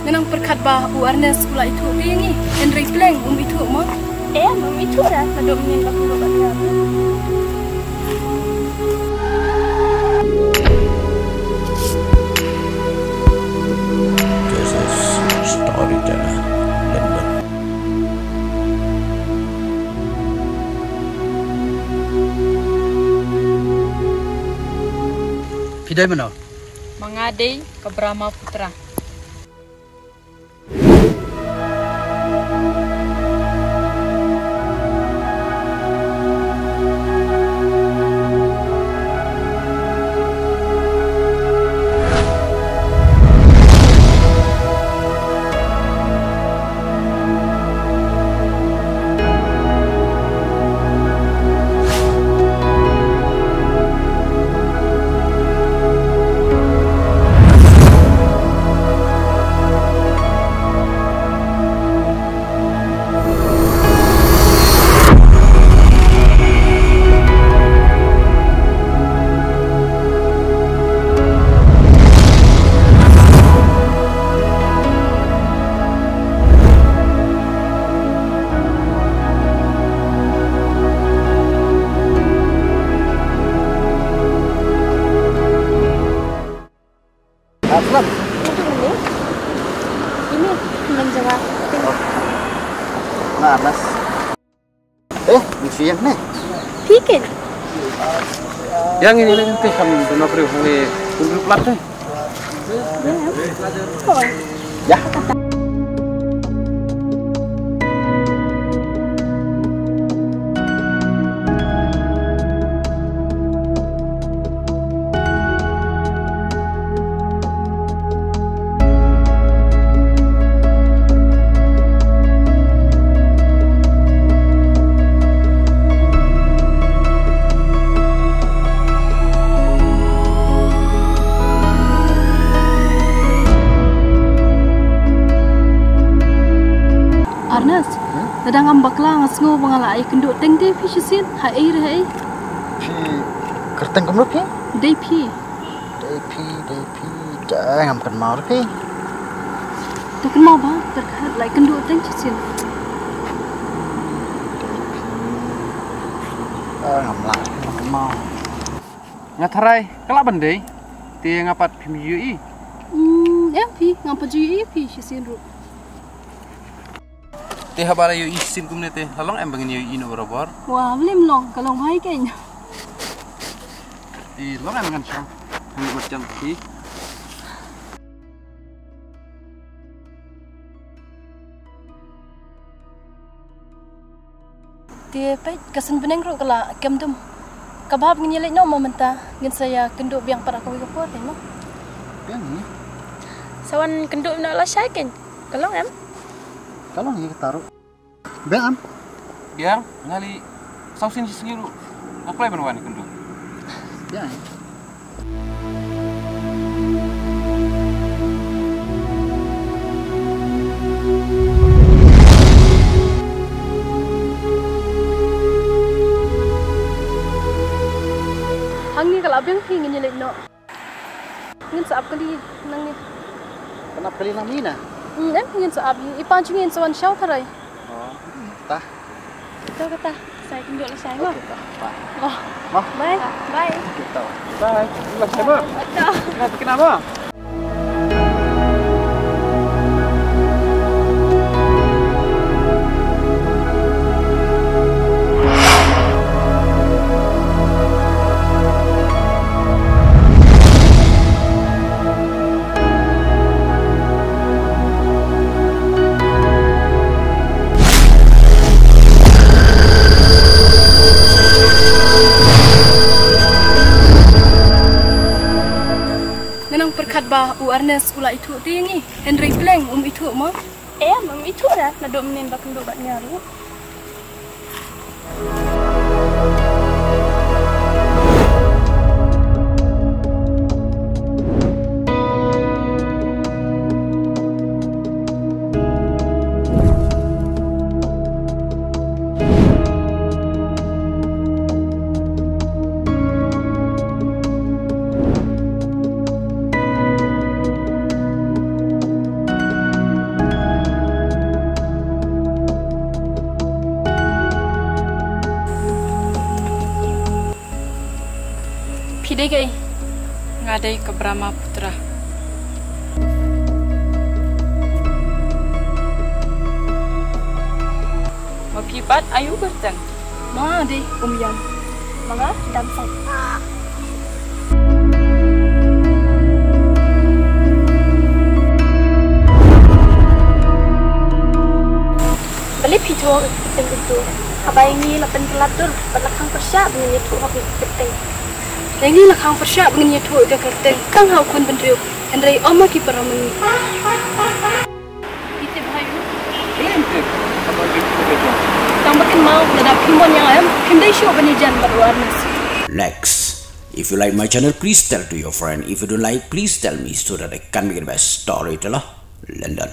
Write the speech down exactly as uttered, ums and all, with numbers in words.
Nga nang pyrkhat ba u Ernest u la ithuh ïa ngi. Hynrei pleng um ithuh mo. Em, um ithuh da. Naduh mynnin ba kumno ba ïa. This is Storyteller London. Phi dei mano? Ma nga dei ka Brahmaputra. Ah, salam. Satu menit. Ini belum jawab. Oh. Nah, Mas. Eh, mesti yang ni. Tiket. Yang ini lagi kan dua puluh ni. Tunggu plat ni. Ya. Ernest, hmm? Lada ngam bakla nga sngew ba nga la ai kynduh teng de phi shisien, ha ei re ha ei. Phi kyrteng kumno phi? Dei phi. Dei phi, dei phi, da ngam kynmaw re phi. Da kynmaw ba, da kynmaw lai kynduh teng shisien. Dei phi. Ah, ngam lah, ngam kynmaw. Nga tharai ka lah ban dei. Te nga pat phim ïohi. Hmm, em phi, ngam pat ïohi phi shisien ruh. Te haba la ïohi shisien kumne te la long em ba ngin ïohi noh barabor? Wa, ym long, ka long bha ïa kane. Te long em ngan shong. Hangne marjan phi. Te peit ka sien bneng ruh ka la kem dum. Kaba hap ngin ïa leit noh mo mynta, ngin sa ïa kynduh biang pat ha kawei ka por kein mo. Biang hi. Sa wan kynduh noh lashai kein. Ka long em? Ka long hi kata ruh. Biang em? Biang, nga leit saw sien shi sngi ruh. Nga kloi ban wan kynduh. Biang hi. Hangne ka la biang phi, ngin ïa leit noh. Ngin sa ap kali nangne. Kan ap kali nangne na? Hmm, em, ngin sa ap hi. I pa jong ngi in sa wan shaw tharai. Oh, ta. Kata, kata. Sa ïakynduh lashai mo. Okay, ta. Bye. Oh. Mo. Bye. Bye. Okay, ta. Bye. Lashai mo. Ta. Kena, kena mo. Nga nang pyrkhat ba u Ernest u la ithuh te ïa ngi, hynrei pleng um ithuh mo. Em, um ithuh da, naduh mynnin ba kynduh bad nga ruh. Dei kaei? Nga dei ka Brahmaputra. Ma phi pat aïu kyrteng? Ma nga dei Umïam. Ma nga Damsang. Balei phi thoh ïa ka kyrteng kito? Haba ïa ngi la pynkylla dur bad la khang pyrshah ba ngin ïathuh hok ïa ka kyrteng. Ïa ngi la khang pyrshah ba ngin ïathuh ïa ka kyrteng Kang ha u khun bynriew, hynrei ym ha ki para ma ngi. Phi tip bha ïa u? Balei ym tip? Haba ngi tip ïa u. Tang ba kynmaw lada phim mon ïa nga em, phim dei shuh ban ïajan bad u Ernest. Next. If you like my channel, please tell to your friend. If you don't like, please tell me so that I can make it a best storyteller. London.